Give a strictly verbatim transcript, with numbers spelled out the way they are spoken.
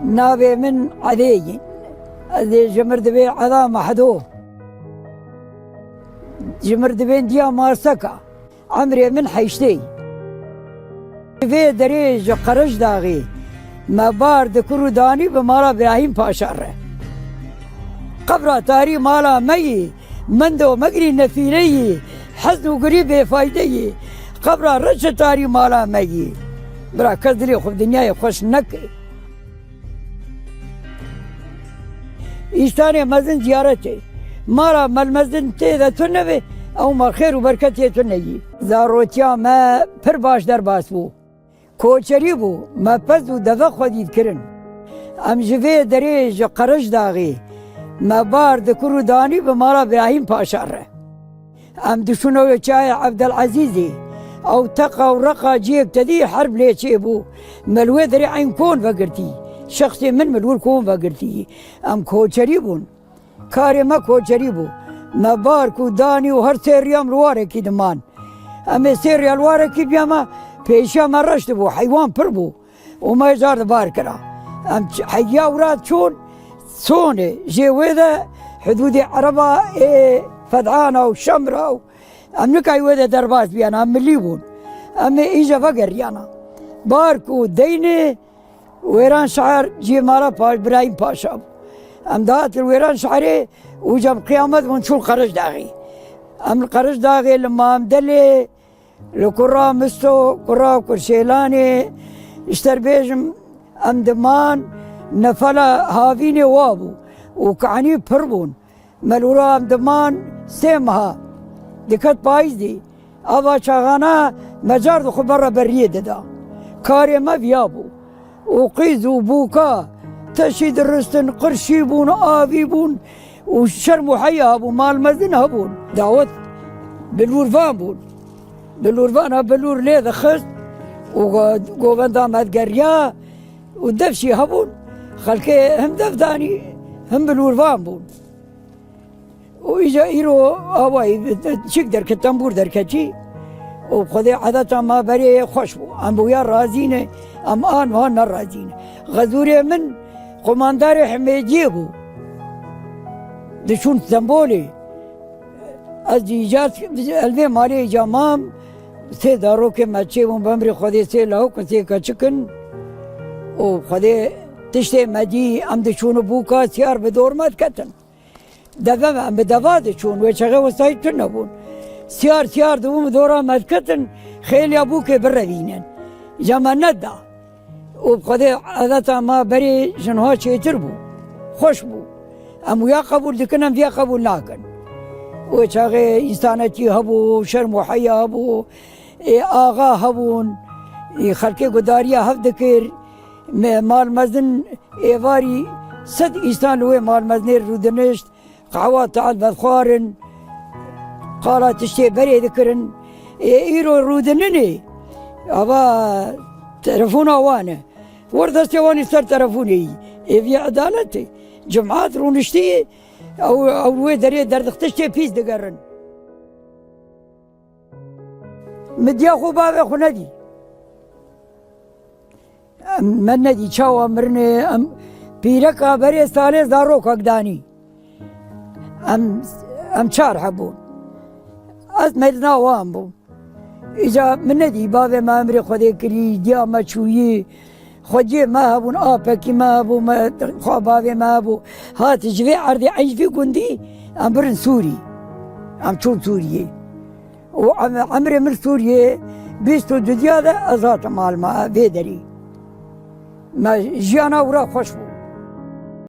Navê min Edê ye. Ez ê ji mirdivê Eda Mehdo. Ji mirdivên diya Marseka. Emrê min heştê. Vê derê ji Qirişdaxê me bar di kur û danî bi mala Birahîm Paşa re. Qebra tarî mala me yî, min do megirî nefîre yî, hezn û gurî bêfayde yî. Qebra reçe tarî mala me yî. Bira kes dilê xwe bi dinyayê xweş neke. Îstanê mezin ziyaretê. Mala melmezin tê de tune be, ew ma xêr û berketê tune yî. Zarotiya me pir baş derbas bû. Koçerî bû, me pez û deve xwedî dikirin. Em ji vê derê ji Qirişdaxê me bar di kur û danî bi mala Birahîm Paşa re. Em diçûne wê çayê Evdelezîzê. Ew teqa û reqa ciyek tedî herb lê çêbû. Me li wê derê eyn kon vegirtî. Şexsê min min li wir kon vegirtî. Em koçerî bûn. Karê me koçerî bû. Me bar ku danî û her sê riya em li warekî diman. Em ê sê riya li warekî biyama, pêşiya me reş dibû, heywan pir bû. û me car dibar kira. Em ç-, heya wira çûn, Sonê, jê wê de hidûdê Ereba ê Fedana û Şemra û em nikay wê de derbas biyana, em milî bûn. Em ê îja vegeriyana. Bar ku deynê wêran şehir cî mala Pa-, Birahîm Paşa bû. Em dihatin wêran şehirê û cem qiyamet bûn çûn Qerij Daxê. Em li Qerij Daxê li Mamdelê Li kura Misto, kura Kurşêlanê, ji te bêjim, em diman nefela havînê wa bû û kanî pir bûn. Me li wira em diman sê meha. Diket payîzê. Ava çaxana me car di xwe berre beriyê dida. Karê me viya bû. û qîz û bûka teşî diristin, qirşî bûn, avî bûn û şerm û heya hebû, mal mezin hebûn. Dawet bilûrvan bûn. Bilûrvana bilûr lê dixist û go-, govenda me digeriya û dev jî hebûn. Xelkê him dev danî, him bilûrvan bûn. Û îja îro awayî çik derket, tembûr derketî. Û Xwedê edeta ma berê xweş bû. Em bi wiya razî ne, em an wiha ne razî ne. Xezûrê min qomandarê Himêdiyê bû. Diçûn Stenbolê. Ez îca li vê malê îca mam. Sê zarokê me çêbûn, bi emrê Xwedê sê lawik û sê keçik in. Û Xwedê tiştê me dî, em diçûn û bûka siyar bi dor me diketin. Deve me, em bi deva diçûn, wê çaxê wesayît tune bûn. Siyar siyar dibûn, bi dora me diketin, xêliya bûkê birevînin. Îca me neda. Û bi Xwedê edeta ma berê ji niha çêtir bû. Xweş bû. Em wiya qebûl dikin, em viya qebûl nakin. Wê çaxê însanetî hebû, şerm û heya hebû, ê axa hebûn, ê xelkê gudariya hev dikir. Me-, mal mezin êvarî sed însan li wê mal mezinê rûdinişt, qehwa tal vedxwarin, qala tiştê berê dikirin. Ê îro rûdininê, ava telefona wan e. Wer destê wan î ser telefonê yî. Ê vî edalet e. Cemaat rûniştî, ew, ew wê derê derdixtiştê pîs digerin. Min diya xwe bavê xwe nedî. Em, me nedî çawa mirinê, em pîreka berê salê zarokek danî. Em, em çar hebûn. Ez mezina wan bûm. Îca min nedî bavê me emrê Xwedê kirî, diya me çûyî. Xwediyê me hebûn, apekî me hebû, me, xwe bavê me hebû. Hat ji vê erdê, eyn ji vî gundî, em birin Sûrî. Em çûn Sûriyê. Û em-, emrê min Sûriyê bîst û du diya de ez hatim mal me, vê derî. Me jiyana wira xweş bû.